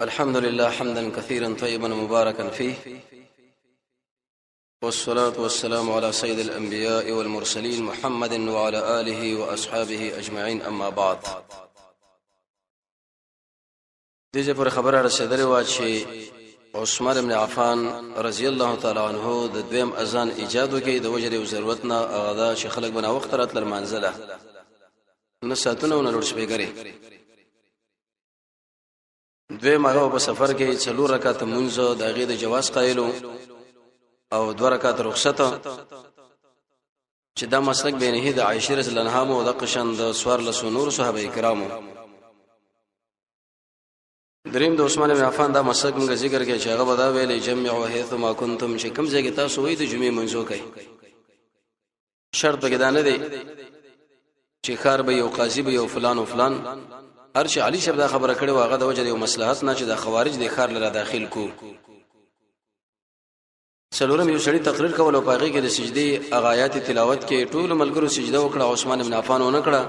الحمد لله حمدا كثيرا طيبا مباركا فيه، والصلاة والسلام على سيد الأنبياء والمرسلين محمد وعلى آله وأصحابه أجمعين، أما بعد. دې پر خبره رسیدلې و چې عثمان بن عفان رضی الله تعالی عنہ د دویم اذان ایجاد وکړي د وجر یو ضرورت نه هغه دا چې خلک بنا وخت راتل منزله نه ساتونه نه لوډ سپیګرې. دوی مغه په سفر کې څلور رکعات منځ د هغه د جواز قایلو او دوه رکعات رخصت، چې دا مسلک به نه د عائشه رضی الله عنها او د قشن د سوار لسو نور صحابه کرامو. دریم د عثمان بن عفان دا مسلک موږ ذکر کړي چې هغه به دا ویلې جمع حيث ما کنتم، چې کوم ځای کې تاسو وې د جمعې منځو کوي، شرط پکې دا نه دی چې خار به یو قاضي به یو فلان او فلان. هر چې علي شپ دا خبره کړې واغه د وجه یو مصلحت نه چې د خوارج د خار لره داخل کو. څلورم یو سړي تقریر کول او پاغي کې د سجدي اغایات تلاوت کې ټول ملګرو سجده وکړه، عثمان بن عفان ونه کړه.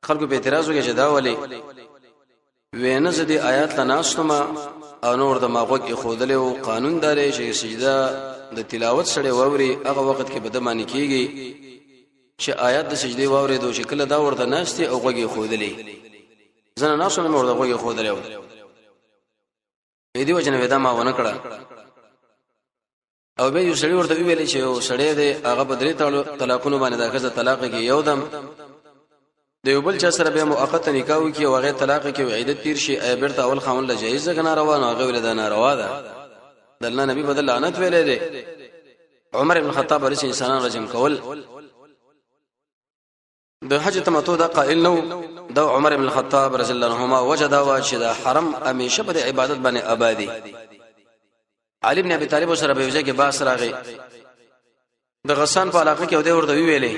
خلکو په اعتراض وکړ چې دا ولي وینه زدي آیات لناستما او نور د ماغوک خودلې او قانون داري چې سجده د تلاوت سره ووري هغه وخت کې بده معنی کیږي چې آیات د سجدي ووري دوه چې کله دا ورته ناشتي او غوږی خودلې زنه ناسو نه ورته غوږی خودلې و دې وجه نه ودا ما ونه کړه. او به یو سړی ورته ویل چې یو سړی دی هغه په درې طلاقونو باندې د ښځه طلاق کې یو دم د یو بل چا سره به موقت نکاح وکي او هغه طلاق کې او عیدت تیر شي، ای بیرته اول خاون له جایز ده کنه روان؟ هغه ویل دا ناروا ده، د الله نبی بدل لعنت ویلې دی. عمر ابن خطاب رضی انسانان رجم کول د حج تمتع دا قائل نو د عمر ابن الخطاب رضی الله عنهما وجدا وا چې دا حرم همیشه په عبادت باندې آبادی. علي ابن ابي طالب سره به یو ځای کې باس راغی د غسان په علاقه کې او دی ورته ویلې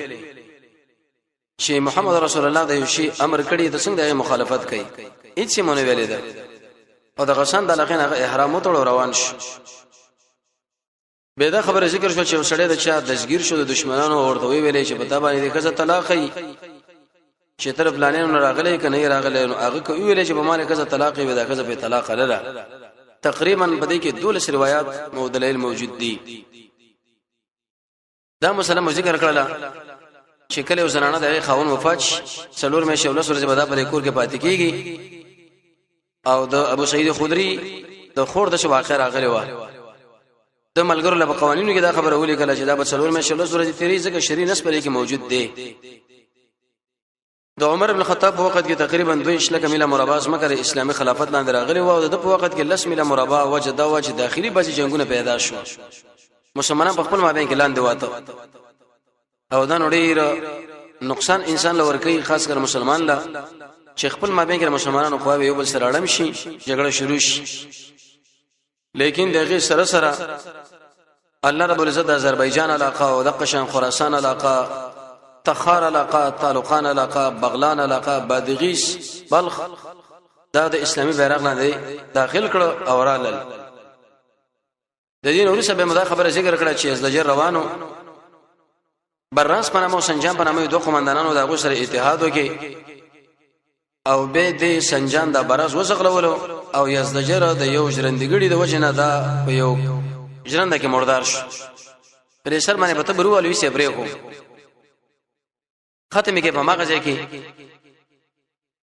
چې محمد رسول الله د یو شی امر کړی د څنګه د مخالفت کوي، هیڅ مونږ ویلې ده. او د غسان د علاقې نه احرام وتړو روان شو. به دا خبره ذکر شو چې سړی د چا دزګیر شو د دشمنانو ورته ویلې چې په تا باندې د کزه طلاق ای چې تر پلانینو راغلی کنه راغلی، نو هغه کو ویلې چې په مال کزه طلاق وي دا کزه په طلاق نه ده. تقریبا په دې کې دولس روایت او دلایل موجود دي. دا مسله مو ذکر کړله چې کله یو زنانه د خاون وفات شي څلور مې شول سره به دا په کور کې پاتې کیږي. او د ابو سعید خدری د خور د شو واقع راغلی و د ملګرو له قوانینو کې دا خبره ولیکله چې دا به څلور مې شول سره تیری ځکه شری نس پرې کې موجود دی. د عمر بن خطاب په وخت کې تقریبا 22 لک میله مربع ځمکه د اسلامي خلافت لاندې راغلي و او د په وخت کې لس میله مربع وجه دا و چې داخلي بعضي جنگونه پیدا شو، مسلمانان په خپل مابین کې لاندې واته او دا نو ډیر نقصان انسان لور کوي، خاص کر مسلمان لا چې خپل مابین کې مسلمانانو خو یو بل سره اړم شي، جګړه شروع شي. لیکن دغه سره سره الله رب العزت د آذربایجان علاقه او د قشان خراسان علاقه، تخار علاقه، تعلقان علاقه، بغلان علاقه، بادغیس، بلخ دا د اسلامي بیرغ لاندې داخل کړ او رالل. د دین ورسره به مدا خبره ذکر کړه چې ازدجر روانو براس په نامه او سنجان په نامه دوه قومندانانو د هغه سره اتحاد وکړي او به دې سنجان د براس وزغلولو او یزدجر د یو ژرندګړي د وجه نه دا په یو ژرنده کې مردار شو. پرې سر باندې په تبرو والوي سي پرې خو ختمه کې په ماغه ځای کې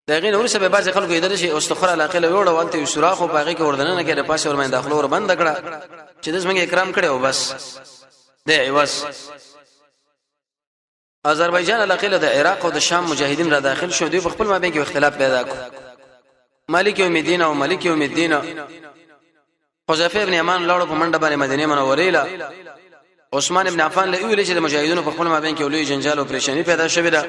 دغه نور سبب بعض خلکو یې درشي او استخر علاقه له وړو والته یو سوراخ او پاغه کې وردننه کې د پاسه ورمن داخلو ور بند کړه چې د زمنګ اکرام کړي او بس د عوض آذربایجان علاقه له د عراق او د شام مجاهدین را داخل شو. دوی په خپل مابین کې اختلاف پیدا کو، مالک یوم الدین او ملک یوم الدین. حذیفه ابن یمان لاړو په منډه باندې مدینه منورې له عثمان ابن عفان له ویل چې د مجاهدینو په خپل مابین کې لوی جنجال او پریشانی پیدا شوې ده.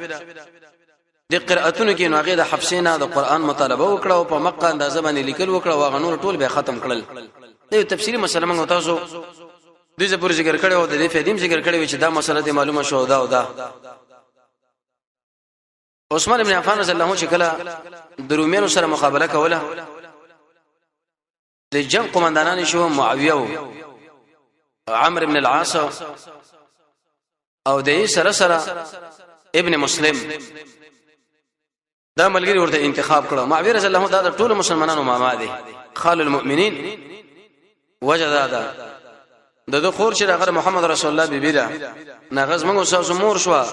د قراتونو کې نو هغه د حفصینا د قران مطالبه وکړه او په مکه اندازه باندې لیکل وکړه او هغه نور ټول به ختم کړل. دا یو تفصیلی مسله موږ تاسو دې زپور ذکر کړو او د دې فدیم ذکر کړو چې دا مسله دې معلومه شو دا او دا. عثمان ابن عفان رضی الله عنه چې کله د رومانو سره مقابله کوله د جنگ قومندانان شو معاویه او عمرو ابن العاص او د سره سره ابن مسلم. دا ملګری ورته انتخاب کړو. معاویه رضی الله دا د ټولو مسلمانانو ماما دی، خال المؤمنین. وجه دا ده د خور چې هغه محمد رسول الله بیبی ده، ناغز موږ اوسه مور شو،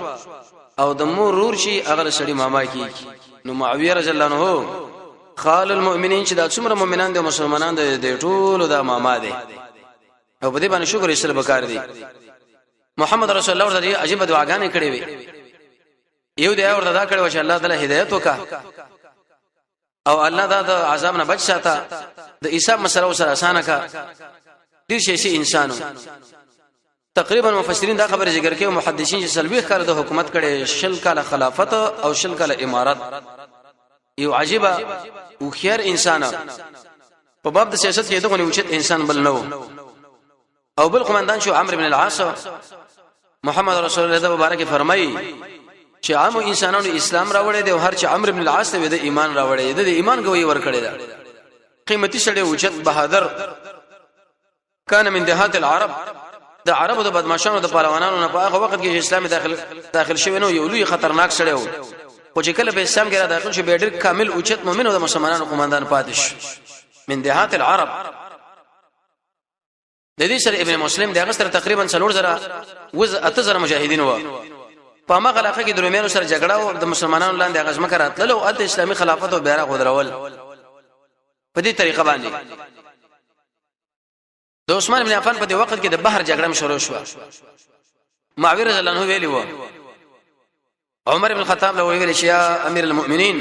او د مور رور شي هغه سړي ماما کیږي. نو معاویه رضی الله عنه خال المؤمنین چې دا څومره مؤمنان دي، مسلمانان دي، د ټولو دا ماما دي، او په دې باندې شکر ایستل پکار دي. محمد رسول الله ورته عجیب دعاګانې کړې وي. یو دی ورته دا کړو چې الله تعالی هدایت وکا او الله دا د عذاب نه بچ ساته، د حساب مسله سره اسانه کا. ډیر شي شي انسانو تقریبا مفسرین دا خبره ذکر کوي، محدثین، چې سلوي کال د حکومت کړي، 20 کال خلافت او 20 کال امارت. یو عجیب او خیر انسان، په باب د سیاست کې دغه اوچت انسان بل نه. او بل قومندان شو عمرو بن العاص. محمد رسول الله د مبارک فرمایي چې عام انسانانو اسلام راوړی دی او هر چې عمرو بن العاص ته د ایمان راوړی دی، د ایمان گواہی ورکړی ده. قیمتي سړی، اوچت، بهادر، کان من دهات العرب، د عربو د بدمعشانو د پهلوانانو نه. په هغه وخت کې چې اسلام داخل شوی نو یو لوی خطرناک سړی و، خو چې کله په اسلام کې را داخل شو بیا ډېر کامل، اوچت مؤمن او د مسلمانانو قومندان پاتې شو. من دهات العرب. د دې سره ابن مسلم دغه سره تقریبا 4000 وز 8000 مجاهدین و. په مغه علاقه کې د رومیانو سره جګړه او د مسلمانانو لاندې هغه ځمکه راتلل او د اسلامي خلافت او بیرغ ودرول. په دې طریقه باندې د عثمان بن عفان په دې وخت کې د بحر جګړه شروع شوه. معاویه رضی الله عنه ویلی و عمر بن خطاب له ویل چې یا امیر المؤمنین،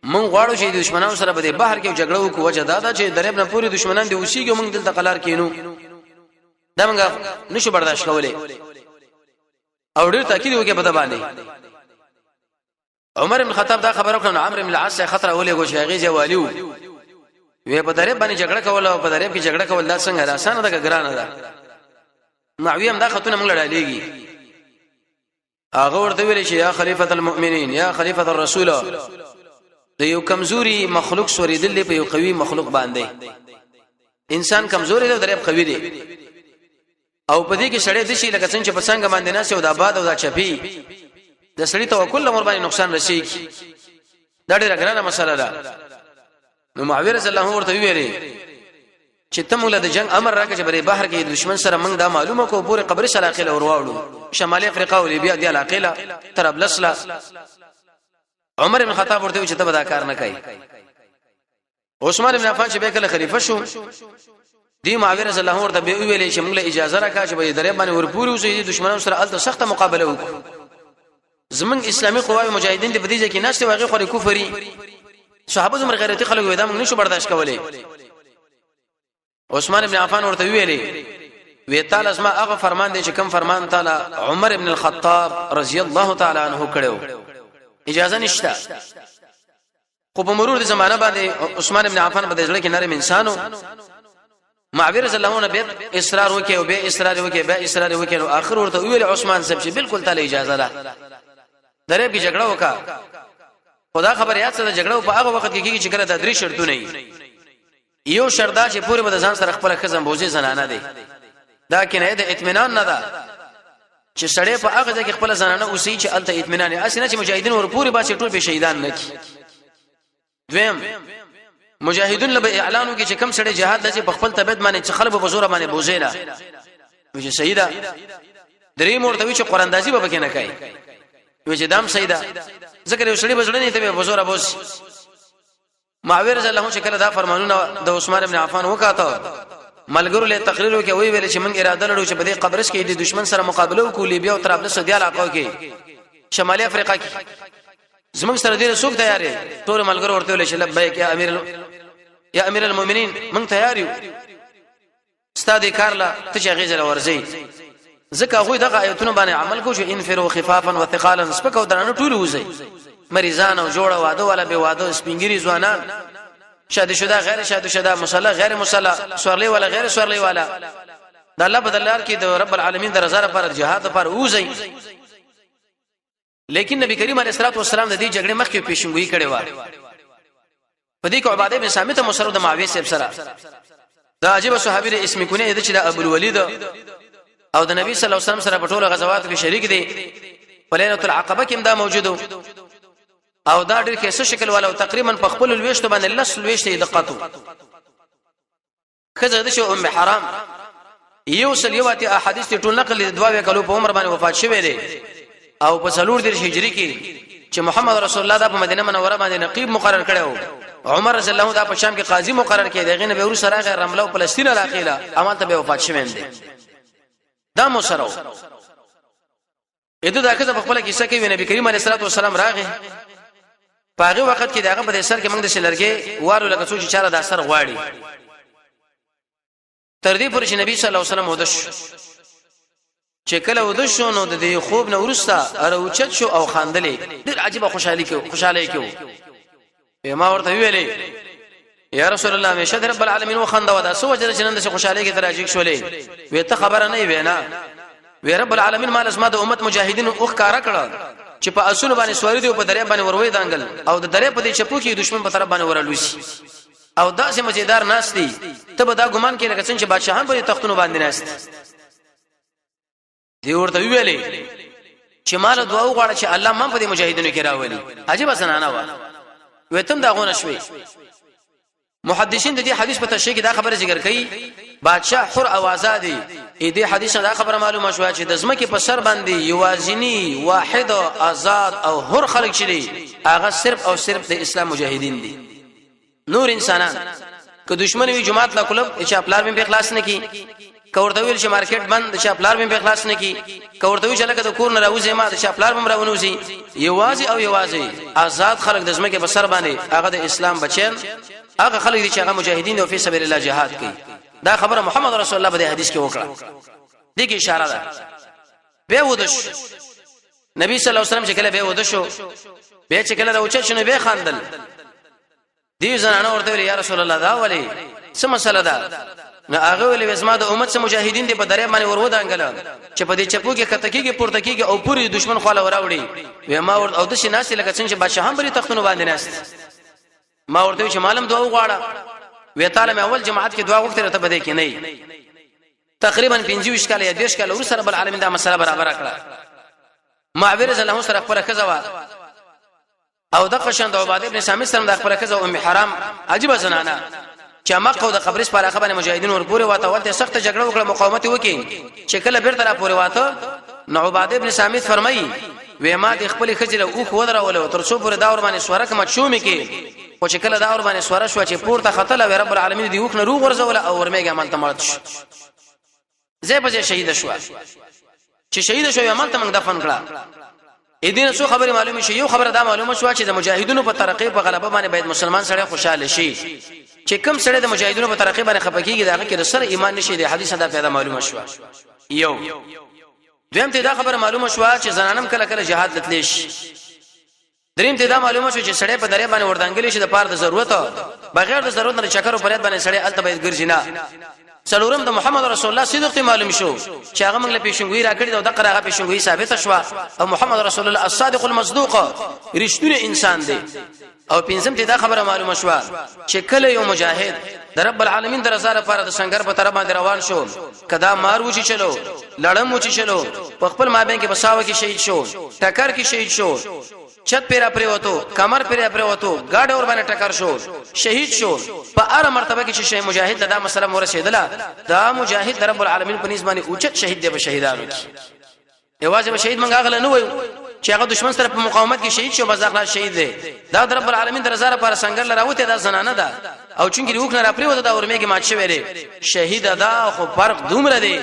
مونږ غواړو چې دشمنانو سره په دې بحر کې جګړه وکړو. وجه دا ده چې درېب نه پوری دشمنان دی اوسېږي، مونږ دلته قلار کینو، دا مونږ نشو برداشت کولای. او ډیر تاکید وکړي په باندې. عمر بن خطاب دا خبره وکړه، عمرو بن العاص خطر ولې چې هغه ځوالیو وی په درېب باندې جګړه کوله، او په درېب کې جګړه کول دا څنګه ده؟ اسانه ده که ګرانه ده؟ معاویه هم دا خطونه موږ لړلېږي. هغه ورته ویل چې یا خلیفۃ المؤمنین، یا خلیفۃ الرسول، د یو کمزوري مخلوق سورېدل په یو قوي مخلوق باندې، انسان کمزوري دی، درېب قوي دی، او په دې کې سړی د شي لکه څنګه چې په څنګه باندې ناسه او د آباد او د چپی، د سړی توکل لمر باندې نقصان رسیږي. دا ډیره ګرانه مسله ده. نو معاویه رضی الله ورته ویلې چې ته موږ له د جنگ امر راکړه چې بری بحر کې دشمن سره موږ دا معلومه کو پورې قبرص علاقې له ورواړو، شمالي افریقا او لیبیا دی علاقې له طرابلس له. عمر بن خطاب ورته چې ته به دا کار نه کوي. عثمان بن عفان چې به کله خلیفہ شو، دی معاویه رضی الله ورته به ویلې چې موږ له اجازه راکړه چې به درې باندې ورپوري اوسې، دشمنانو سره الته سخته مقابله وکړو. زمونږ اسلامي قواوی مجاهدین دې په دې ځای کې ناشته واغې خوري کفري صحابه زمر غیرتی خلک وې، دا موږ نشو برداشت کولای. عثمان ابن عفان ورته ویلې وی تعالی اسما هغه فرمان دی چې کوم فرمان تعالی عمر ابن الخطاب رضی الله تعالی عنہ کړو، اجازه نشته. خو په مرور د زمانه باندې عثمان ابن عفان په ځړ کې نرم انسانو. معاویه رضی الله عنه به اصرار وکي او به اصرار وکي، به اصرار وکي، نو اخر ورته ویل عثمان صاحب چې بالکل تعالی اجازه ده، درې کې جګړه وکا. خدا خبر یاد سره جګړه په هغه وخت کې کیږي چې کله د درې شرطونه وي. یو شرط دا چې پوره به ځان سره خپل خزم بوزي زنانه دي. دا کنه د اطمینان نه ده چې سړی په هغه ځای کې خپل زنانه اوسي چې الته اطمینان یې اسنه چې مجاهدین ورپوري باسي ټول به شهیدان نه کی. دویم، مجاهدون له اعلان وکړي چې کم سړی جهاد لږه په خپل طبيعت باندې چې خلک په زور باندې بوزي نه وي چې شهیدا. درې مرته وی چې قران اندازي به پکې نه کوي، وی چې دام سیدا ذکر یو سړی بزړنی ته په زور بوز. معاویه رضی الله عنه چې کله دا فرمانونه د عثمان ابن عفان وکاته، ملګرو له تقریر وکي وی ویل چې موږ اراده لرو چې په دې قبرص کې د دشمن سره مقابله وکړو، لیبیا او طرابلس دی علاقو کې، شمالي افریقا کې. زموږ سره دې څوک تیار دی؟ ټول ملګرو ورته ویل چې لبیک یا امیر المؤمنین، موږ تیار یو ستا دې کار لا ته چې غیزه ورځي. ځکه هغه دغه آیتونه باندې عمل کو چې انفروا خفافا وثقالا، سپک او درانه ټول وځي، مریضان او جوړه، واده ولا به واده، سپینګری ځوانان، شادي شوه غیر شادي شوه، مصلی غیر مصلی، سورلی ولا غیر سورلی ولا، د الله په دلار کې د رب العالمین د رضا لپاره جهاد لپاره وځي. لیکن نبی کریم علیه الصلاه والسلام د دې جګړې مخکې پیشنګویي کړې و. په دې کې عباده بن صامت مسرو د معاویه صاحب سره، دا عجیب صحابي د اسم کونه د چې د ابو الولید او د نبی صلی الله علیه وسلم سره په ټولو غزواتو کې شریک دی. په ليله العقبه کې هم دا موجودو. او دا ډېر ښه شکل والا او تقریبا په خپل لويشت باندې لس لويشت دقتو خزه د شو ام حرام یو سل یو اته احادیث ټول نقل دي دواوی کلو په عمر باندې وفات شوی دی او په څلور درش هجری کې چې محمد رسول الله دا په مدینه منوره باندې نقیب مقرر کړو عمر رضی الله دا په شام کې قاضي مقرر کړي دغه نه به ورسره راغی رمله او فلسطین راخیله عمل ته به وفات شوی دی دا مو سره اته دا کزه په خپل کیسه کې نبی کریم علیه الصلاه والسلام راغی په هغه وخت کې داغه په سر کې موږ د شلرګې وارو لکه څو چې چاره د اثر غواړي تر دې پورې چې نبی صلی الله علیه وسلم ودش چې کله ودش شو نو د دې خوب نه ورسته اروچت شو او خاندلې ډېر عجیب خوشحالي کې خوشاله کې ما ورته ویلې یا رسول الله همیشه د رب العالمین وخنده ودا سو وجه چې نن د خوشاله کې تراجیک شولې وې ته خبره نه وینا وی رب العالمین مال اسما د امت مجاهدین او ښکارا کړه چې په اسونو باندې سواری دی او په دریا باندې وروي دانګل او د دریا په دې چپو کې دشمن په طرف باندې ورلوسی او داسې مزیدار ناس دي ته به دا ګمان کې لکه څنګه چې بادشاہان په تختونو باندې ناس دي دی ورته ویلې چې مال دعا وغواړه چې الله ما په دې مجاهدینو کې راولي عجیب زنانه و وتم دا غونه شوي محدثین د دې حدیث په تشریح کې دا خبره ذکر کړي بادشاہ حر او آزاد دی دې حدیث دا خبره معلومه شوه چې د زمکه په سر باندې یوازینی واحد آزاد او حر خلک چې دي هغه صرف او صرف د اسلام مجاهدین دي نور انسانان که دشمن وي جماعت لا کلب چې خپل مې په خلاص نه کی که ورته ویل چې مارکیټ بند چې خپل مې په خلاص نه کی که ورته ویل چې لکه د کور نه راوځي ما د خپل مې راونوځي یوازې او یوازې آزاد خلک د زمکه په سر باندې هغه د اسلام بچین هغه خلک دي چې هغه مجاهدین او فی سبیل الله جهاد کوي دا خبره محمد رسول الله په دې حدیث کې وکړه دې کې اشاره ده به ودش نبی صلی الله علیه وسلم چې کله به ودشو به چې کله راوچت شنو به خندل دی زنانه ورته ویل یا رسول الله دا ولی څه مسله ده نو هغه ویل وزما د امت سره مجاهدین دی په درې باندې ورو دانګل چې په دې چپو کې کته کېږي پورته کېږي او پوری دشمن خاله وراوړي و ما ور او د شي ناس لکه څنګه چې بادشاہان بری تختونو باندې ناس ما ورته چې معلوم دعا وغواړه وی تعالی مې اول جماعت کې دعا غوښته ته بده کې نه تقریبا 25 کال یا 20 کال ورسره رب العالمین دا مسله برابر کړه معاویه رضی الله سره خپل خزه او د قشن د عباده ابن سامي سره د خپل خزه ام حرام عجیب زنانه چې مکه او د قبرس پر علاقه باندې مجاهدین ورپورې واته ولته سخت جګړه وکړه مقاومت وکړي چې کله بیرته را پورې واته نو عباده ابن سامي فرمایي وې ما د خپل خزې له اوخ ودرولو تر څو پورې دا ور باندې سوره کوم چومې کې خو چې کله دا ور باندې سوره شو چې پورته خطل وې رب العالمین دی اوخ نه روغ ورزول او ورمېګه عمل تمرت شو زه په شهید شو چې شهید شو عمل ته موږ دفن کړه اې دین څو خبرې معلومې شي یو خبره دا معلومه شو چې د مجاهدینو په ترقې په غلبه باندې باید مسلمان سره خوشاله شي چې کم سره د مجاهدینو په ترقې باندې خپکیږي دا کې د سره ایمان نشي د حدیث دا پیدا معلومه شو یو دویم ته دا خبره معلومه شو چې زنانم کله کله جهاد لتلی شي دریم ته دا معلومه شو چې سړی په درې باندې وردانګلی شي د پاره د ضرورت بغیر د ضرورت نه چکر او پرېت باندې سړی الته باید ګرځي نه څلورم د محمد رسول الله صدق ته معلوم شو چې هغه موږ له پیشنګوی راکړي او د قره هغه پیشنګوی ثابت شوه او محمد رسول الله الصادق المصدوق رښتونی انسان دی او پنځم ته دا خبره معلومه شوه چې کله یو مجاهد د رب العالمین د رضا لپاره د سنگر په طرف باندې روان شو کدا مار و چې چلو لړم و چې چلو په خپل مابین کې بساوه کې شهید شو ټکر کې شهید شو چت پیرا پریوتو کمر پیرا پریوتو گاډ اور باندې ټکر شو شهید شو په هر مرتبه کې چې شهید مجاهد دا مسله ورسېدله دا مجاهد رب العالمین په نسبت باندې اوچت شهید دی په شهیدانو کې یوازې به شهید مونږ هغه نه وایو چې هغه دشمن سره په مقاومت کې شهید شو بس اخلاص شهید دی دا د رب العالمین در رضا لپاره سنگر لراوته دا زنانه ده او چونګې روح نه را پریوته دا ورمه کې مات شوی دی شهید دا خو فرق دومره دی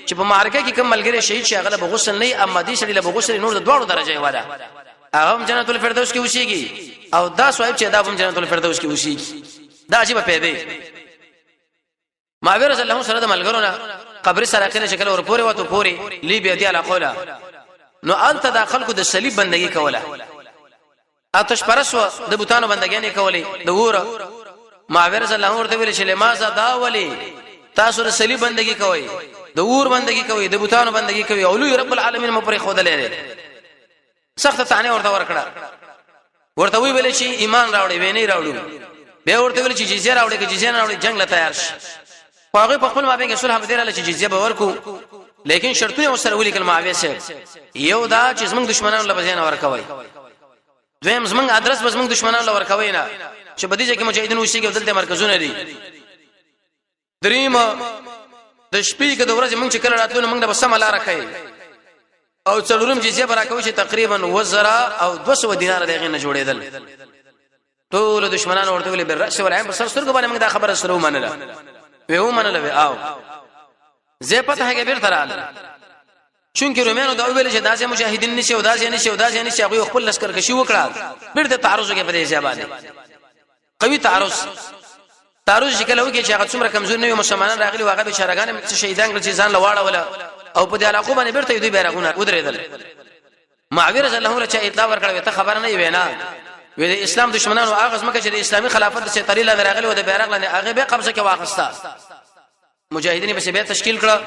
چې په معرکه کې کوم ملګری شهید شي هغه به غسل نه اما دې سړي له غسل نور د دواړو درجه والا هغه هم جنت الفردوس کې اوسېږي او دا صاحب چې دا هم جنت الفردوس کې اوسېږي دا عجیب پیدا معاویه رضی الله سره د ملګرو نه قبر سره کله شکل ور پورې وته پورې لیبیا دی علاقه ولا نو انت د خلکو د صلیب بندگی کوله آتش پرس و د بوتانو بندګی نه کولې د ور معاویه رضی الله ورته ویل چې لمازه دا ولی تاسو د صلیب بندگی کوئ د ور بندگی کوئ د بوتانو بندگی کوئ او لوی رب العالمین مو پرې خودلې سخت تعنه ورته ورکړه ورته وی ویل چې ایمان راوړي ویني راوړو به ورته ویل چې جزیه راوړي که جزیه نه راوړي جنگ له تیار شي خو هغه په خپل مابین کې صلح بدره چې جزیه به ورکو لیکن شرطونه وسره ولیکل معاویه صاحب یو دا چې زموږ دشمنانو لبزین ورکوي دویم زمنګ ادرس بس موږ دشمنان لور کوي نه چې په دې ځای کې مجاهدین اوسېږي او دلته مرکزونه دي. دریم، د شپې کې د ورځې موږ چې کله راتلو موږ به سم لار کوي. او څلورم، جزیه برا کوي چې تقریبا 2200 دینار دغه نه جوړېدل. ټول دشمنان ورته ویل بالراس والعين، په سر سترګو باندې، موږ دا خبره سره ومنله. وی ومنله وی او زه پته کې بیرته رااله. چونکه رومانو دا ویل چې داسې مجاهدین نشي او داسې نشي او داسې نشي، هغه خپل لشکر کشي وکړه، بیرته تعرض وکړي. په دې ځای باندې قوي تعرض چې کله وکړي چې هغه څومره کمزور نه وي، مسلمانان راغلي، هغه به شرګان چې شهیدان کړل چې ځان لواړه ولا، او په دې علاقو باندې بیرته دوی بیرغونه ودرېدل. معاویه رضی الله عنه چې اطلاع ورکړ، ته خبر نه وینا وی د اسلام دشمنانو هغه ځمکه چې د اسلامي خلافت د سیطرې لاندې راغلي و، د بیرغ لاندې هغه به قبضه کې واخسته. مجاهدین به بیا تشکیل کړه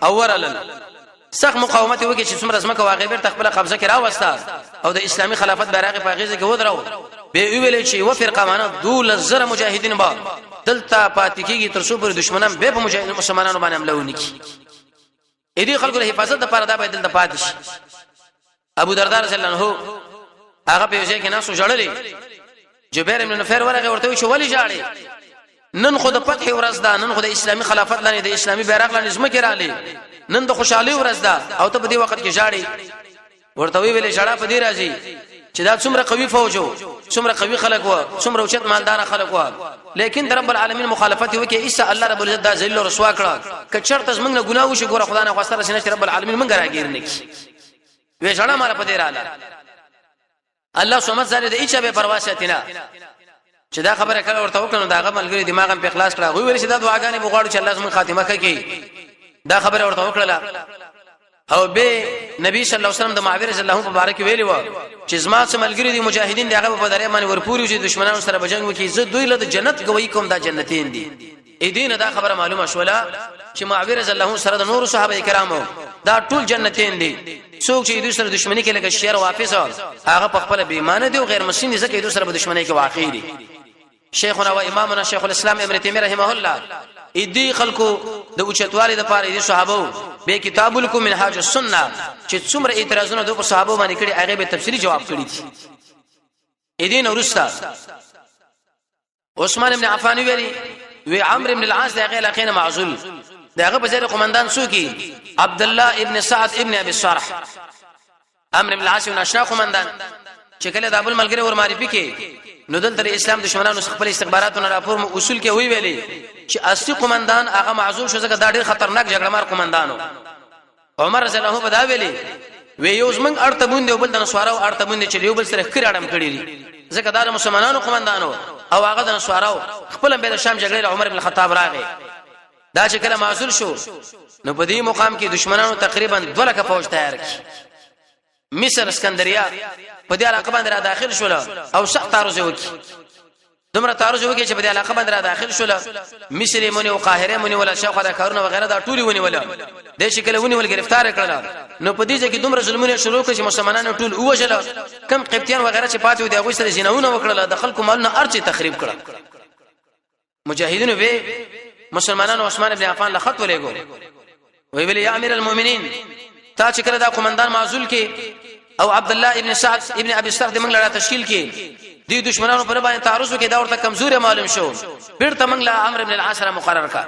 او ورلل، سخت مقاومت وکړي چې څومره ځمکه واغې بیرته خپل قبضه کې راوسته او د اسلامي خلافت بیرغ په غیزه کې ودراو. به ویل چې یو فرقه معنا 12000 مجاهدین با دلته پاتې کیږي تر څو پر دشمنان به په مجاهدین مسلمانانو باندې حمله ونکړي. اې دې خلکو له حفاظت لپاره دا باید دلته پاتې شي. ابو دردار رضی الله عنه هغه په ځای کې ناسو جړلې. جبیر ابن نفیر ورغه ورته چې ولی جاړي؟ نن خو د فتح ورځ ده، نن خو د اسلامي خلافت لاندې د اسلامي بیرغ لاندې ځمکه راغلي، نن د خوشحالي ورځ ده او ته په دې وخت کې جاړي. ورته وی ویلې جړه په دې راځي چې دا څومره قوي فوج وو، څومره قوي خلک وو، څومره اوچت مالدار خلک وو، لیکن د رب العالمین مخالفت وکي، ایسه الله رب العزت دا ذلیل رسوا کړه. که چرته زمونږ نه ګناه وشي، ګوره خدای نه خواسته رسینه چې رب العالمین مونږ راګیر نه کی. وی جړه مال په دې رااله. الله سمت زره د ایچا به پروا ساتینا چې دا خبره کله ورته وکړو، دا هغه ملګری دماغ هم په خلاص کړه. وی ویل چې دا دعاګانې بغواړو چې الله زموږ خاتمه کوي. دا خبره ورته وکړه او به نبی صلی الله علیه وسلم د معاویه رضی الله عنه مبارک ویلی و چې زما څه ملګری دي مجاهدین دي، هغه په درې باندې ورپوري چې دشمنانو سره بجنګ وکړي، زه دوی له جنت گواہی کوم، دا جنتین دي. اې دین دا خبره معلومه شوله چې معاویه رضی الله عنه سره د نور صحابه کرامو دا ټول جنتین دي. څوک چې دوی سره دښمنی کې لکه شیر واپس، هغه په خپل بې ایمان دي او غیر مسلم دي، ځکه دوی سره په دښمنی کې واقع دي. شیخنا و امامنا شیخ الاسلام ابن تیمیه رحمه الله ایدی خلکو د اوچتوالي د پاره دي صحابه به کتاب لكم منهاج السنه چې څومره اعتراضونه د صحابه باندې کړي، هغه به تفصیلی جواب کړی دي. ایدین ورسته عثمان ابن عفان ویلي وی عمرو ابن العاص دغه علاقې نه معزول، دغه په ځای قومندان څوک؟ عبد الله ابن سعد ابن ابي الصرح. عمرو ابن العاص یو ناشنا قومندان چې کله د ابو ملګری ور معرفي کې، نو دلته اسلام دشمنانو خپل استخباراتو نه راپور اصول کې وی ویلي چې اصلي قومندان هغه معزول شو، ځکه دا ډیر خطرناک جګړه مار قومندانو. عمر رضی الله عنه دا ویلي وی یو زمنګ ارته بوندې او بل د نسوارو ارته بوندې چې یو بل سره خیر اړم کړی دي، ځکه دا د مسلمانانو قومندانو او هغه د نسوارو. خپل به د شام جګړې عمر بن خطاب راغی. دا چې کله معزول شو، نو په دې مقام کې دشمنانو تقریبا 2 لکه فوج تیار کړ. مصر اسکندریه په دې علاقه باندې را داخل شول او سخت تعرض وکړي، دومره تعرض وکړي چې په دې علاقه باندې را داخل شول، مصر مونی او قاهره مونی ولا شاوخوا د کارونه وغیرہ دا ټولي ونی ولا د شکل ونی ول گرفتار کړل. نو په دې ځای کې دومره ظلمونه شروع کړ چې مسلمانانو ټول ووجل، کم قبطیان وغیرہ چې پاتې و، د هغوی سره زینونه وکړل، د خلکو مالونه ارچې تخریب کړل. مجاهدینو به مسلمانانو عثمان ابن عفان له خط ولېګو، وی ویل یا امیر المؤمنین، تا چې کله دا قومندان معزول کې او عبد الله ابن سعد ابن ابي سرح د موږ لړا تشکیل کې، دی دشمنانو پر باندې تعرض وکړي، دا ورته کمزوري معلوم شو، بیرته موږ له عمرو ابن العاص را مقرر کا.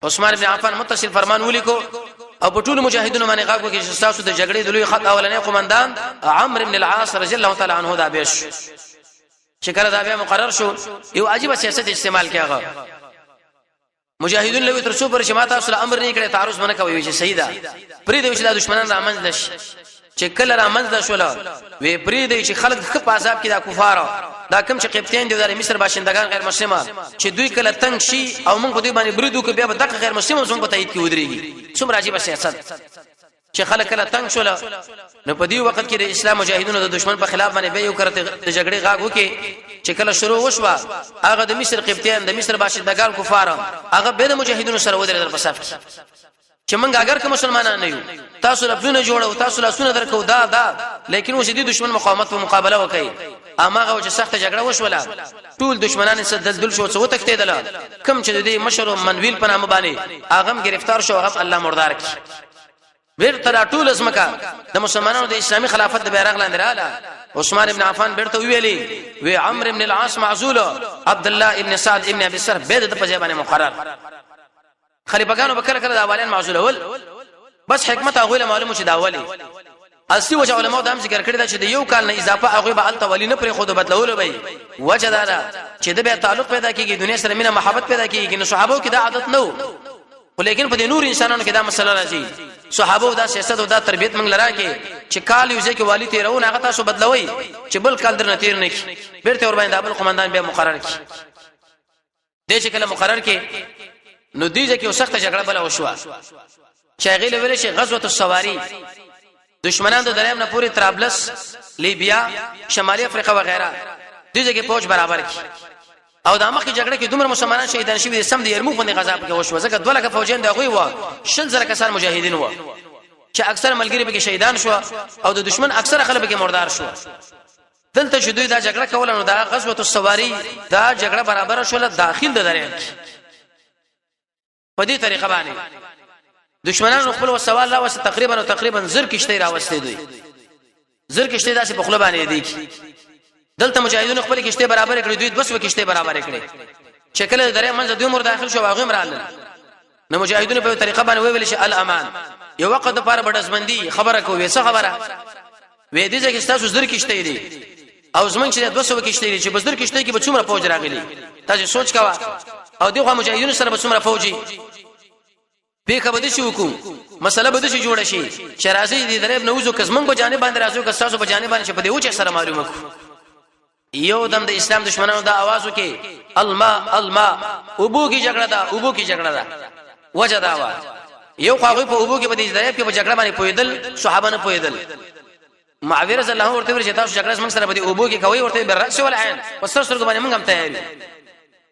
عثمان ابن عفان متصل فرمان ولیکو او په ټولو مجاهدینو باندې غږ وکړي چې تاسو د جګړې د لوی خط اولنې قومندان عمرو ابن العاص رضی الله تعالی عنہ دا بش. چې کله دا بیا مقرر شو، یو عجیب سیاست استعمال کیږي. مجاهدین لوي تر څو پر چې ما تاسو له امر نه کړی تعرض منه کوي، چې صحیح ده، پرې دی چې دا دشمنان را منځ نشي. چې کله را منځ شول، وی پرې دی چې خلک خپ عذاب کې، دا کفار دا کم چې قبطیان دي، د مصر باشندگان غیر مسلمه، چې دوی کله تنگ شي او موږ په دوی باندې برید وکړو، بیا به دغه غیر مسلمه زموږ په تایید کې ودرېږي. څومره عجیب سیاست چې خلک کله تنگ شول، نو په دې وخت کې د اسلام مجاهدینو د دشمن په خلاف باندې به یو کرته د جګړې غاګ وکي. چې کله شروع وشوه، هغه د مصر قبطیان، د مصر باشندگان کفار، هغه به د مجاهدینو سره ودرېدل په صف کې چې موږ اگر که مسلمانان نه یو، تاسو لپلونه جوړو، تاسو لاسونه درکو، دا لیکن اوس دې دشمن مقاومت او مقابله وکړي. اما هغه چې سخت جګړه وشوله، ټول دشمنان څه دلدل شو، څه وتښتیدل. کم چې دې مشر منویل په نامه باندې هغه گرفتار شو، هغه الله مردار کی. بیرته دا ټول ځمکه د مسلمانانو د اسلامي خلافت د بیرغ لاندې رااله. عثمان ابن عفان بیرته ویلي وی عمرو ابن العاص معزول، عبد الله ابن سعد ابن ابي سرح به د په ځای باندې مقرر. خلیفګانو به کله کله د والین معزولول، بس حکمت هغه له معلومه چې دا ولی اصلي وجه. علماء دا هم ذکر کړی دا چې د یو کال نه اضافه هغه به الته ولی نه پرې خود بدلولو به وجه دا ده چې د به تعلق پیدا کیږي، دنیا سره مینه محبت پیدا کیږي. نو صحابه کې دا عادت نه وو، خو لیکن په دې نور انسانانو کې دا مسله راځي. صحابه دا سیاست او دا تربیت موږ لرا کې چې کال یو ځکه والی تیرونه هغه تاسو بدلوي چې بل کال درنه تیر نه کی، بیرته ور باندې بل قومندان بیا مقرر کی. دې چې کله مقرر کې نو دې ځکه یو سخته جګړه بل وشوه چې هغه له ویل شي غزوه السواری. دشمنان د دریم نه پوری طرابلس، لیبیا، شمالي افریقا وغیرہ دې ځکه فوج برابر کی. او د مخکې جګړه کې دومره مسلمانان شهیدان شوي، سم د یرموک باندې غزا پکې وشو، ځکه 2 لکه فوجیان د هغوی و، 20,000 کسان مجاهدین و چې اکثر ملګری پکې شهیدان شو او د دشمن اکثر خلک پکې مردار شو. دلته چې دوی دا جګړه کوله نو دا غزوه السواری دا جګړه برابر شول داخل د درې په دې طریقه باندې. دشمنانو خپل سوال راوست، تقریبا او تقریبا زر کشته راوستې دوی، زر کشته داسې په خپل باندې دي. دلته مجاهدینو خپل کشته برابر کړې، دوی 200 کشته برابر کړې چې کله درې منځ دوی مر داخل شو هغه مرالل. نو مجاهدینو په طریقه باندې ویل شي الامان یو وخت د پاره بډزمندي خبره کوي. څه خبره وې؟ دې ځکه تاسو زر کشته دي او زمونږ چې 200 کشته دي، چې بزر کشته کې به څومره فوج راغلي تاسو سوچ کاوه، او دغه مجاهدینو سره به څومره فوجي پیخه به دشي وکړو، مسله به دشي جوړ شي چې راځي دې درې نوزو کزمن په جانب باندې راځو که تاسو په جانب باندې چې په دې وچه سره معلومه کو. یو دم د اسلام دشمنانو دا आवाज وکي الماء الماء، ابو کی جګړه ده، ابو کی جګړه ده. وجه دا وا یو خو هغه په ابو کې په دې ځای کې په جګړه باندې پویدل، صحابه نه پویدل. معاویه رضی الله ورته ویل چې تاسو جګړه موږ سره په دې ابو کې کوي؟ ورته بالراس والعين، په سر سر باندې موږ هم تیار یو.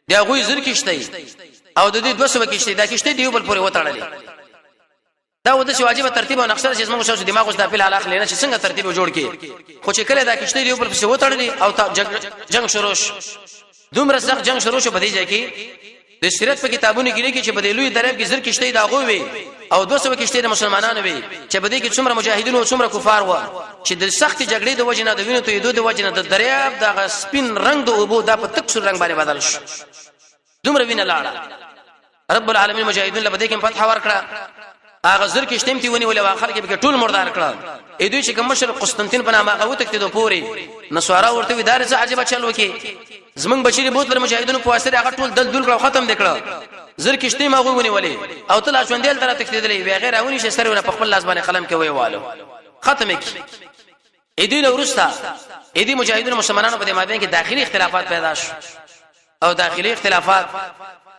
دی هغه زر کېشته او د دې 200 کېشته دا کېشته دی بل پورې وتړلې. دا و د واجب ترتیب او نقشه چې موږ شاو دماغ اوس د په اخلي نه چې څنګه ترتیب جوړ کړي. خو چې کله دا کېشته دی بل پسې وتړلې او جنگ شروع شو، دومره سخت جنگ شروع شو په دې ځای کې د سیرت په کتابونو کې لیکي چې په دې لوی درب کې زر کشته دا غو وي او 200 کشته د مسلمانانو وي، چې په دې کې څومره مجاهدین او څومره کفار و چې د سخت جګړې د وجې نه، د وینو تویدو د وجې نه د دریاب د سپین رنگ د اوبو دا په تک سور رنگ باندې بدل شو، دومره وینه لاړه. رب العالمین مجاهدین له بده کې فتح ورکړه، هغه زر کې شتم تی ونی ولې واخر کې به ټول مردار کړه. اې دوی چې کوم مشر قسطنطین په نامه هغه وتښتېدو پوري نسوارا ورته وی دار څه عجیب چل وکي، زمنګ بچی بوت له مجاهدینو په واسطه هغه ټول دل دل کړه، ختم دکړه، زر کشته ما غوونی ولې او تل ژوندې تر تښتېدلې وی غیر اونې چې سرونه په خپل لاس باندې قلم کې وی والو ختم کی. اې دوی ورسته اې دي مجاهدینو مسلمانانو په دې مابین کې داخلي اختلافات پیدا شو او داخلي اختلافات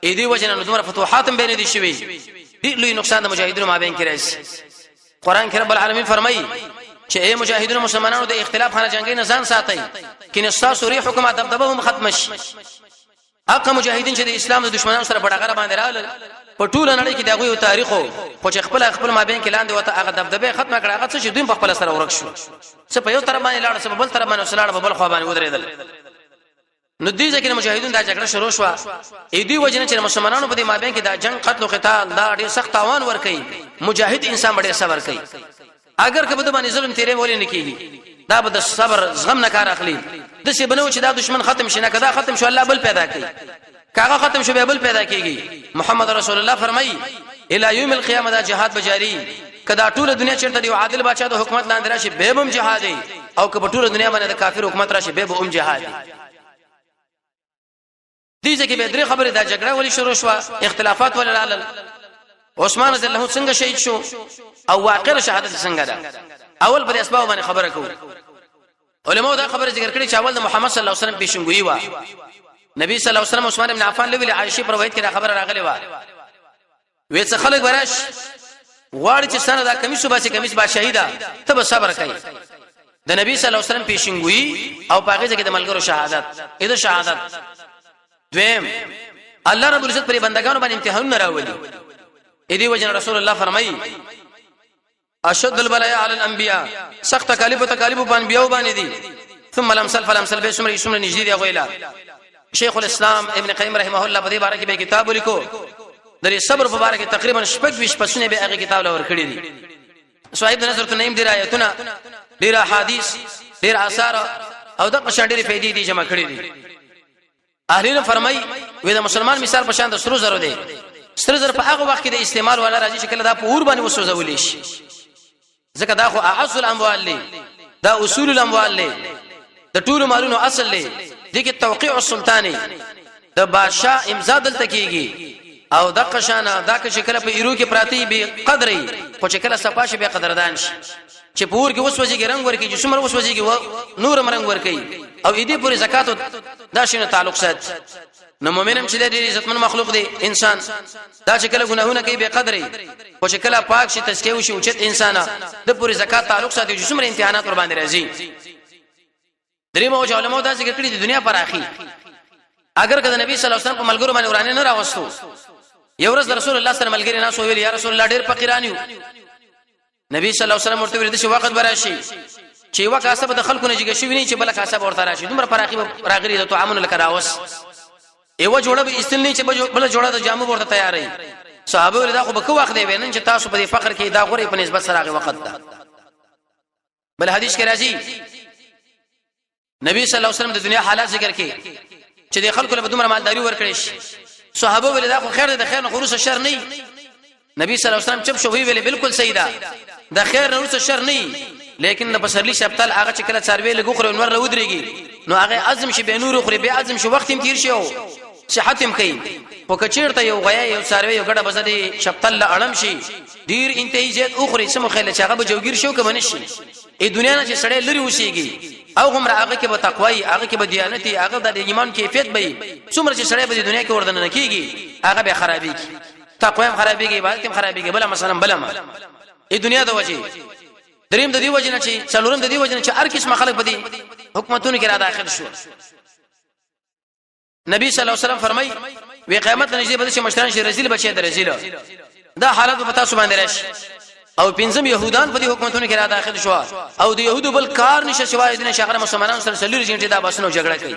اې دې وجنه نو دومره فتوحات هم بین دي شوي دي، لوی نقصان د مجاهدینو مابین کې راځي. قران کې رب العالمین فرمایي چې اے مجاهدینو مسلمانانو د اختلاف خانه جنگي نه ځان ساتئ، کینه تاسو ری حکومت دبدبه هم ختم شي. هغه مجاهدین چې د اسلام د دشمنانو سره په ډغره باندې راغلل په ټوله نړۍ کې د هغوی تاریخ، خو چې خپل خپل مابین کې لاندې وته هغه دبدبه ختمه کړه، هغه څه چې دوی په خپل سره ورک شو، څه په یو طرف باندې لاړ، څه په بل طرف باندې لاړ، په بل خوا باندې ودرېدل. نو دې ځکه مجاهدون دا جګړه شروع شوه. اې دوی وجنه چې مسلمانانو په دې مابین کې دا جنگ قتل او قتال دا ډېر سخت تاوان ور کوي، مجاهد انسان ډېر صبر کوي، اگر که په باندې ظلم تیرې ولې نه کیږي، دا به د صبر زغم نه کار اخلي. د څه بنو چې دا دشمن ختم شي نه کدا ختم شو الله بل پیدا کوي، کاغه ختم شو بیا بل پیدا کیږي. محمد رسول الله فرمایي الی یوم القیامه دا جهاد بجاری، کدا ټول دنیا چیرته دی عادل بادشاہ د حکومت لاندې راشي به هم جهاد، او که په ټول دنیا باندې د کافر حکومت راشي به هم جهاد. دې ځکه به درې خبرې: دا جګړه ولې شروع شو، اختلافات ولې رالل، عثمان رضی الله څنګه شهید شو او واقع شهادت څنګه ده. اول پر اسباب باندې خبره کوو. علماء دا خبره ذکر کړې چې اول د محمد صلی الله علیه وسلم پیشنګویي و. نبی صلی الله علیه وسلم عثمان ابن عفان لوی عائشه پر روایت کې دا خبره راغلې و، وې څه خلک براش غواړي چې سره دا کمیس وباسي، کمیس بادشاہي ده، ته به صبر کوي. د نبی صلی الله علیه وسلم پیشنګویي او پاګه ځکه د ملګرو شهادت اې د شهادت. دویم، الله رب العزت پر بندگانو باندې امتحانونه راولي. اې دی وجه رسول الله فرمایي اشد البلايا على الانبیاء، سخت تکالیف او تکالیف په انبیاء باندې دي، ثم الامثل فالامثل، به څومره څومره نږدې دی غویلا. شیخ الاسلام ابن قیم رحمه الله په دې باره کې به کتاب ولیکو، د صبر په باره کې تقریبا شپږ ویش پسونه به هغه کتاب لور کړی دي. صاحب د نظر نعیم دی آیتونه ډیر احادیث، ډیر آثار او د قشان ډیر فائدې دي جمع کړې دي. اهل علم فرمای وې د مسلمان مثال په شان د سرو زرو دی. سره زر په هغه وخت کې د استعمال ولا راځي چې کله دا په اور باندې وسوځول شي، ځکه دا خو اعز الاموال دی، دا اصول الاموال دی، د ټولو مالونو اصل دی. دغه توقیع السلطانی د بادشاہ امضا دلته کیږي او د قشانه دا که شکل په ایرو کې پراتی به قدرې، خو چې کله صفا شي به قدردان شي. چې پور کې وسوځيږي رنگ ورکي، چې څومره وسوځيږي نور رنگ ورکي، او دې پورې زکات دا شنه تعلق ساتي. نو مؤمنم چې ډېر عزتمن مخلوق دی انسان، دا چې کله ګناهونه کوي به قدرې، خو چې کله پاک شي، تزکیه وشي، او چې انسان د پورې زکات تعلق ساتي چې څومره امتحانات ور باندې راځي. درې مو علماء دا ذکر کړی د دنیا پر اخی اگر که د نبی صلی الله علیه وسلم په ملګرو باندې ورانه نه راوستو. یو ورځ رسول الله صلی الله علیه وسلم ملګری ناس ویل، یا رسول الله ډېر فقیران یو. نبی صلی الله علیه وسلم ورته ویل چې وخت براشي چې یو کاسه به د خلکو نه جګه شي نه چې بل کاسه به ورته راشي، دومره پراخي راغلي د طعامونو لکه راوس، یو جوړه به استل نه چې بل جوړه د جامو ورته تیارې. صحابه ول دا خو به کو وخت دی وینن چې تاسو په دې فقر کې دا غوري په نسبت سره هغه وخت ده. بل حدیث کې راځي نبی صلی الله علیه وسلم د دنیا حالات ذکر کړي چې د خلکو له دومره مالداري ورکړي شي. صحابه ول دا خو خیر دی، د خیر نه خروج شر نه. نبی صلی الله علیه وسلم چپ شو، وی ویل بالکل صحیح ده، د خیر نه ورسره شر نه، لیکن د پسرلی شپتل هغه چې کله څاروي لګو خره نور له ودرېږي نو هغه عزم شي به نور خوري، به عزم شي، وخت هم تیر شي او صحت هم کوي. خو کچیرته یو غیا یو څاروي یو ګډه بزدي شپتل اړم شي ډیر انتهایی زیات اخري سم خیل چې هغه به جوګیر شو کوم نشي. ای دنیا نه چې سړی لري وسیږي او غمر هغه کې به تقوی، هغه کې به دیانتي، هغه د ایمان کیفیت به څومره چې سړی به د دنیا کې وردن نه کیږي هغه به خرابېږي، تقوی هم خرابېږي، عبادت هم خرابېږي. بل مثلا بل ما ای دنیا د وجه دریم د دې وجه نه چې څلورم د دې وجه نه چې هر قسم خلک په دې حکومتونو کې را داخل شو. نبی صلی الله علیه وسلم فرمای وی قیامت نږدې به چې مشران شي رزیل بچي د رزیل دا حالت په تاسو باندې راشي. او پنځم يهودان په دې حکومتونو کې را داخل شو او د يهودو بل کار نشه سوای دین شغله مسلمانانو سره سلور جنټه دا باسنو جګړه کوي.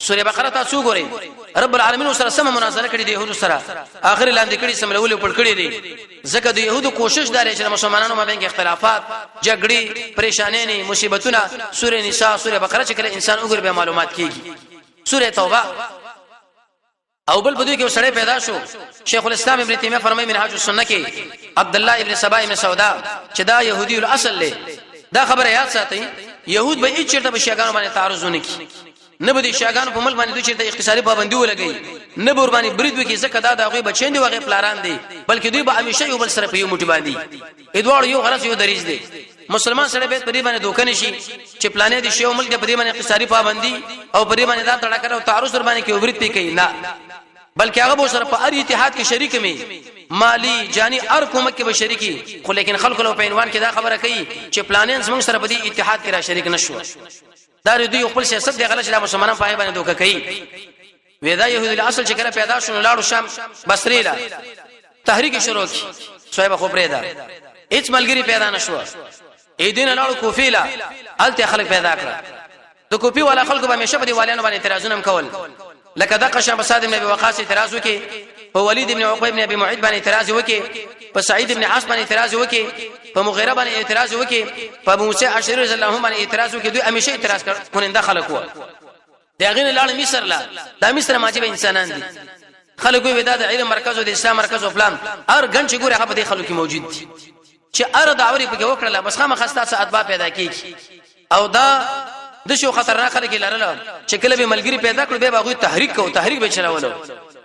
سوره بقره تاسو ګورئ رب العالمین سره سم مناظره کړې دي يهودو سره، اخر لاندې کړي سملول پړ کړې دي، ځکه د يهودو کوشش دار چې مسلمانانو مابین کې اختلافات، جګړې، پریشانې نه، مصیبتونه. سوره نساء، سوره بقره چې کله انسان وګوري به معلومات کیږي. سوره توبه. او بل په دې کې سړی پیدا شو، شیخ الاسلام ابن تیمیه فرمایي منهاج السنه کې عبد الله ابن سبا ابن سودا چې دا يهودي الاصل دی. دا خبره یاد ساتئ، يهود به هیڅ چیرته په شیعاګانو باندې تعرض نه کوي، نه به د شیعاګانو په ملک باندې دوی چیرته اقتصادي پابندي ولګي، نه به ور باندې برید وکړي، ځکه دا د هغوی بچیان دي، هغې پلاران دي، بلکې دوی به همیشه یو بل سره په یو موټي باندې ادواړو یو غرض یو دریځ دی. مسلمان سره به په دې باندې دوکه نشي چې پلانې دي شیو ملک په دې باندې اقتصادي پابندي او په دې باندې دا تړه او تعرض ور باندې کې وبرید پی کوي، نه، بلکې هغه به سره په هر اتحاد کې شریک می مالی جانی هر کومه کې به شریکی، خو لیکن خلکو له په عنوان کې دا خبره کوي چې پلانین زموږ سره په دې اتحاد کې را شریک نشو. دا دوی خپل سیاست دی غلط چې مسلمانان پای باندې دوکه کوي. ودا يهود الاصل چې کله پیدا شون لاړو شام بصری لا تحریک شروع کی، صاحب خو پرې دا هیڅ ملګری پیدا نشو. ای دین لاړو کوفی لا الته خلک پیدا کړ. د کوفی والا خلکو به همیشه په دی والیانو باندې اعتراضونه هم کول، لکه د قشم په سعد ابن ابي وقاص اعتراض وکي، په ولید ابن عقبه ابن ابي معيط باندې اعتراض وکي، په سعید ابن عاص باندې اعتراض وکي، په مغیره باندې اعتراض وکي، په ابو موسی اشعری رضی الله عنه باندې اعتراض وکي. دوی همیشه اعتراض کړ کوننده خلک وو. د هغې نه لاړ مصر لا، دا مصر ماجب انسانان دي، خلک وي دا د علم مرکز او د اسلام مرکز او فلان، هر ګن چې ګوري هغه په دې خلکو کې موجود دي چې ار داوري پکې وکړه بس خامخا ستاسو اتباع پیدا کیږي. او دا د شو خطرناک خلک لرله چې کله به ملګری پیدا کړو به هغه تحریک کو تحریک به چلولو.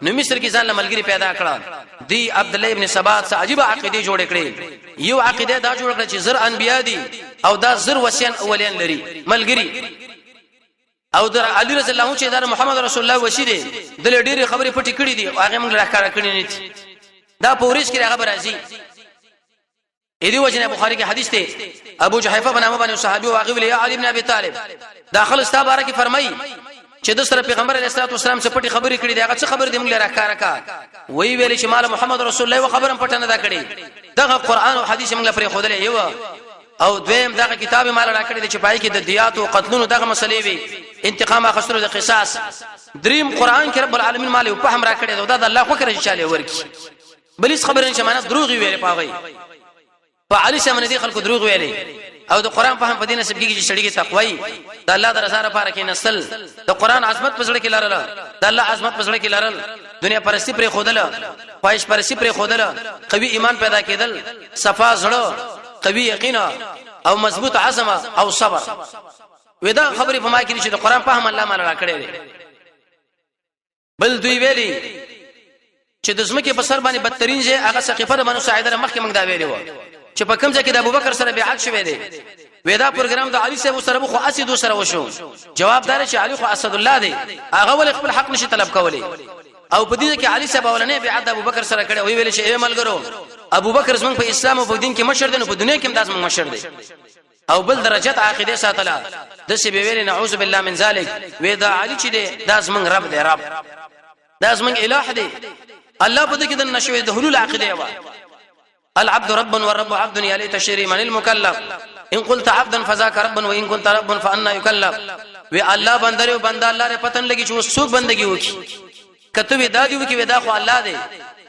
نو مصر کې ځان له ملګری پیدا کړه دی عبد الله ابن سبا څه عجیب عقیده جوړ کړې. یو عقیده دا جوړ کړه چې زر انبیا دي او دا زر وسیان اولین لري ملګری، او در علی رضی الله عنه چې در محمد رسول الله وسی دی د ډېری خبرې پټې کړې دي او هغه موږ راکاره کړې نه دي. دا په ورځ کې هغه برازي اې دی وجنه بخاری کې حدیث دی ابو جحیفه بنامه باندې صحابي او هغه ویل یا علی ابن ابي طالب داخل استا باره کې فرمایي چې د سره پیغمبر علیه الصلاه والسلام څخه پټي خبرې کړې دي، هغه څه خبرې دي موږ راکاره کا؟ وی ویل چې مال محمد رسول الله و خبرم پټه نه دا کړې، دغه قران او حدیث موږ پرې خودلې یو، او دویم دغه کتاب مال راکړی دی چې پای کې د دیات او قتلونو دغه مسلې وي، انتقام اخستلو د قصاص. دریم قران کې رب العالمین مال او فهم راکړی دی، دا د الله خو کړی چې چاله ورکی بل هیڅ خبره نشه، معنا دروغ ویلې پاغي په علي سمن دي خلکو دروغ ویلې. او د قران فهم په دې نصیب کیږي چې سړی کې تقوی د الله د رضا لپاره کې نسل د قران عظمت په زړه کې لرل، د الله عظمت په زړه کې لرل، دنیا پرستی پر خودله، خواهش پرستی پر خودله، قوي ایمان پیدا کېدل، صفا زړه، قوي یقین او مضبوط عزم او صبر. ودا خبرې په ما کې چې د قران فهم الله مال را کړی دی. بل دوی ویلي چې د زمکه په سر باندې بدترین ځای هغه سقیفه د بنو ساعده مخکې موږ دا ویلي و چې په کوم ځای کې د ابوبکر سره بیعت شوی دی. ودا پروګرام د علي صاحب سره خو اسد سره وشو. جواب دار چې علي خو اسد الله دی، هغه ول خپل حق نشي طلب کولی. او په دې کې علي صاحب اولنې بیعت د ابوبکر سره کړی وی ویل چې ای ملګرو، ابوبکر زمونږ په اسلام او په دین کې مشر دی، نو په دنیا کې هم داس مشر دی. او بل درجه عقیده ساتله د سی به ویل نعوذ بالله من ذلک، وې دا علي چې دی دا زمونږ رب دی، رب دا زمونږ الہ دی. الله په دې کې د نشوي د حلول عقیده وا العبد رب والرب عبد يا ليت شري من المكلف ان قلت عبدا فذاك رب وان كنت رب فانا يكلف. وی الله بندره او بنده الله له پتن لګي چې وسوک بندگی وکي. کته وی دا دی وکي وی دا خو الله دی،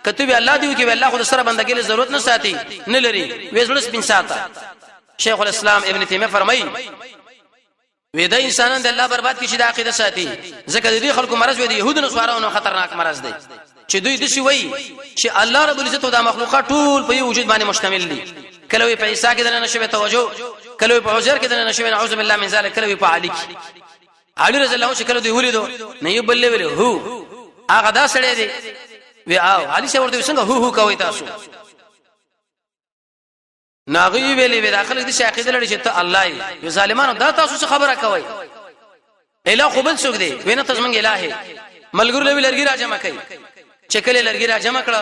کته وی الله دی وکي وی الله خو سره بندګۍ له ضرورت نه ساتي نه لري، وی زړه سپین ساته. شیخ الاسلام ابن تیمیه فرمایي وی دا انسانان د الله برباد کی چې د عقیده ساتي، ځکه د دې خلکو مرض وی د يهودو نصارو خطرناک مرض دی چې دوی د شي وی چې الله رب العزت او د مخلوقات ټول په یو وجود باندې مشتمل دي. کله وی په عیسی کې دنه نشوي توجه، کله وی په عزیر کې دنه نشوي نعوذ بالله من ذلک، کله وی په علی کې. علي رضی الله عنه کله دوی ولیدو نه یو بل ویل هو هغه دا سړی دی. وی او علي څه ورته څنګه هو هو کوي تاسو؟ ناغي ویلې وی داخله دي چې عقیده لري چې ته الله یې. ظالمانو دا تاسو څه خبره کوي؟ اله خو بل څوک دی وینه تاسو مونږ الهه ملګرو لوي لرګي را جمع کړي. چې کله لرګي را جمع کړه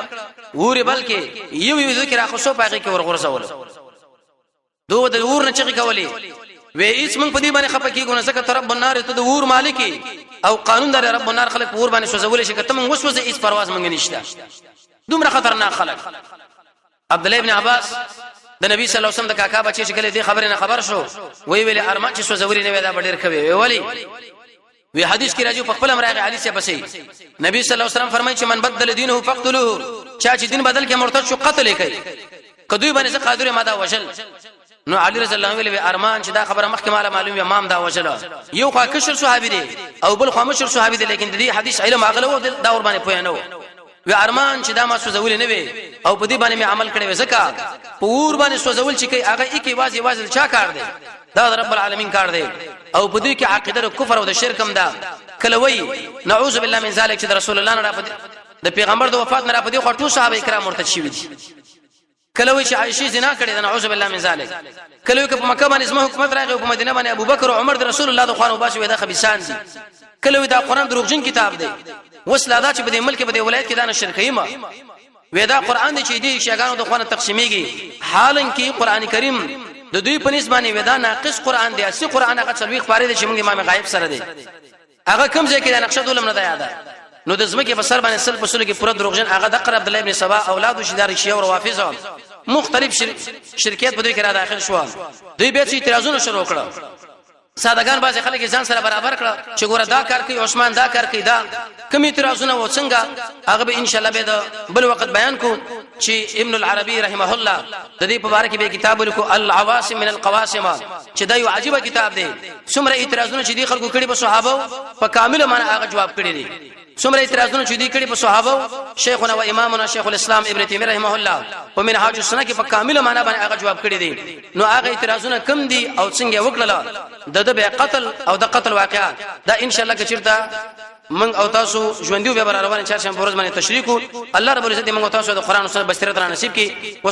ووري، بلکې یو یو ذکر اخصو پاګه کې ورغورځول دوه د اور نه چغې کولې. وې هیڅ مونږ په دې باندې خپه کیږو نه، ځکه ته رب النار، ته د اور مالک او قانون در رب النار خلک په اور باندې سوځول شي، کته مونږ وسوځي هیڅ پرواز مونږ نشته. دومره خطرناک خلک. عبد الله ابن عباس د نبی صلی الله علیه وسلم د کاکا بچی چې کله دې خبرې نه خبر شو وی ویل ارمان چې سوځولې نه وای دا ډېر کوي. وی ولی وی حدیث کې راځي په خپل امر علي څخه پسې نبی صلی الله علیه وسلم فرمایي چې من بدل دینه فقتلوه، چا چې دین بدل کې مرتد شو قتل یې کوي. کدوې باندې څه قادر ما دا وجل. نو علي رضی الله عنه ویل ارمان چې دا خبره مخکې ماله معلوم یا مام دا وجل. یو خوا کشر صحابي دی او بل خوا مشر صحابي دی، لیکن د دې حدیث علم اغله و دا ور باندې پوه نه و. وی ارمان چې دا ما سوزول نه وي او په دې باندې مې عمل کړی وي، ځکه په ور باندې سوزول چې کوي هغه یې واځي واځي چا کار دی؟ دا رب العالمین کار دی. او په دې کې عقیده د کفر او د شرک هم ده. کله وی نعوذ بالله من ذلک چې رسول الله نه د پیغمبر د وفات نه را په دې خو ټول صحابه کرام مرتد شوي دي. کله وی چې عائشه زنا کړې ده نعوذ بالله من ذلک. کله وی په مکه باندې زما حکومت راغی او په مدینه باندې ابوبکر او عمر د رسول الله د خوانو باسي دا خبيسان دي. کله وی دا قران دروغجن کتاب دی، وسلا دا چې په دې ملک په دې ولایت کې دا نشر کوي ما وی دا قران دی چې دې شیګانو د خوانه تقسیمیږي. حالن کې قران کریم د دوی په نسبت باندې ودا ناقص قران دی. اصلي قران هغه څلويخ پاره دی چې موږ امام غایب سره دی، هغه کوم ځای کې د نقشه دولم نه دی یاده. نو د زمکه په سر باندې سل په سل کې پوره دروغجن هغه د قرب عبد الله ابن سبا اولاد شي دار شیعه او روافض مختلف شرکیات په دوی کې را داخل شو. دوی به چې اعتراضونه شروع کړه، سادهګان بعض خلک ځان سره برابر کړه چې ګوره دا کار کوي عثمان دا کار کوي، دا کوم اعتراضونه و څنګه هغه به ان شاء الله به د بل وخت بیان کو. چې ابن العربي رحمه الله د دې په اړه کې به کتاب لیکو العواصم من القواسم، چې دا یو عجیب کتاب دی. څومره اعتراضونه چې دی خلکو کړي په صحابه په کامل معنی هغه جواب کړی دی. څومره اعتراضونه چې دی کړي په صحابه شیخنا و امامنا شیخ الاسلام ابن تیمیه رحمه الله په منهاج السنه کې په کامل معنی باندې هغه جواب کړی دی. نو هغه اعتراضونه کم دي او څنګه وکړل د د به قتل او د قتل واقعا دا ان شاء الله کچیرته من او تاسو ژوندۍ به روان چارشنبه ورځ باندې تشریح کو. الله رب العزت موږ تاسو د قران او سنت بصیرت را نصیب کړي.